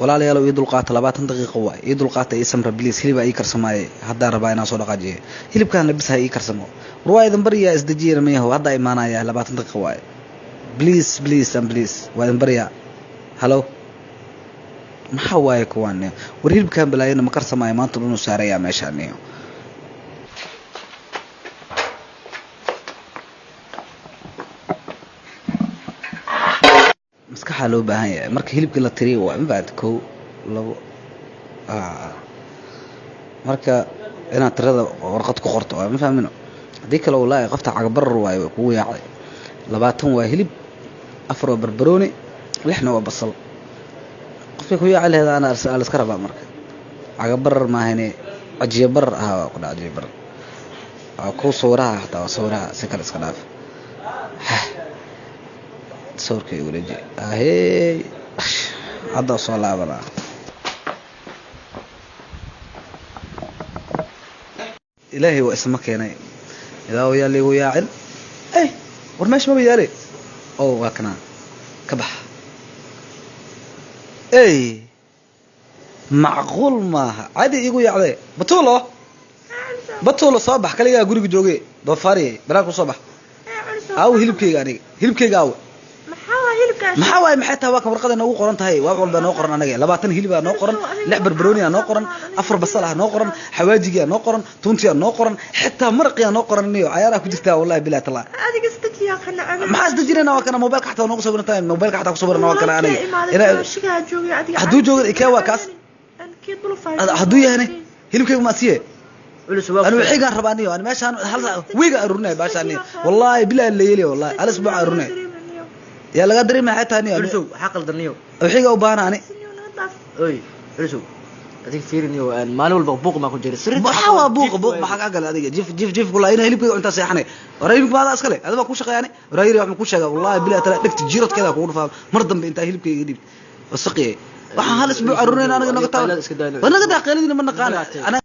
Walaalayaal, ii dulqaata, 20 daqiiqo waay. Ii dulqaata, ii samra, please. Hilibaa ii karsamaaye, haddaan rabaa inaan soo dhaqaajiye. Hilibkaan labis ha ii karsamo. War waa idin baryaa, isdejiyana mayahow. Haddaa imaanaya, 20 daqiiqo waaye. Please, please and please, waa idin baryaa. Hello, maxaa waaye kuwaan? War hilibkaan balaayana ma karsamaayo, maanta dhunu saarayaa meeshaan. Maskaxaa loo baahan yahay marka hilibkii la tiriyo waa ma fahamta? Kow, labo. Marka inaad tirada warqad ku qorto waa ma fahmino. Haddii kale, wallaahi, qofta cagabarar waayo, way kugu yaacday. 20 waa hilib, 4 waa barbarooni, 6na waa basal. Qofkay ku yaaci laheed ana la iska rabaa. Marka cagabarar maahane, cajiyo barar ahaa waa ku dhaca. Cajiyo barar waa ku sawiraha, xataa waa sawiraha. Si kale iska dhaaf, sawirka igu dhaji. Ahey, hadda soo laabanaa. Ilaahay waa isma keenay. Ilaahu yaa liigu yaacin. Ey, war meesha maba yaale. Oh, waa kanaa, ka bax. Ey, macquul maaha, cadi iigu yaacdee. Batuulo, Batuulo, soo bax. Kaligaa guriga jooge, doofaariye, banaanka soo bax. Aawo hilibkeyga? Aniga hilibkeyga aawo? Maxaa waaye? Maxay tahay? Waa kan warqada noogu qoran tahay. Wax walba noo qoran anaga. 20 hilibaa noo qoran, 6 barbarooniyaa noo qoran, 4 basal ah noo qoran, xawaajigaa noo qoran, tuuntiyaa noo qoran, xitaa maraqiyaa noo qoran. Niyo cayaaraha ku jirtaa, wallahi bilahi tallah. Maxaa isdejinayna? Waa kana mobilka xataa noogu sawiran tahay, mobilka xataa ku sawiran. Waa kana aniga hadduu joogo ikee waa kaas. Hadduu yahane hilibkeyga maa siye? Anu xigaan rabaa niyo. Ani meeshaan hal wiiga arurinay baashaan niyo. Wallahi bilahi la yeeliya, wallahi hal isbuuc arurinay. Yaa laga dareemaya? Maxay tahay niyo? Culusow, waxaa qaldan niyo. Xiga u baahana ani. Oy Culusow, adiga fiiri niyo, maalin walba buuq maa ku jira. Maxaa waa buuqa? Buuq maxaa kaa galay adiga? Jif jif jif kula ina hilibkayga cuntaa seexanay. Wara hilibka maadaa iskale, adiga baa ku shaqeeyani. Wara yiri, wax ma ku sheega? Wallahi bilahi tala, dhegta jiiradkeeda kugu dhufaa mar dambe intaa hilibkayga dhiibta. Wasaqiyay, waxaan hal isbuuc arurinayna anaga naga taa. War naga daa, qeyladiina ma naqaana.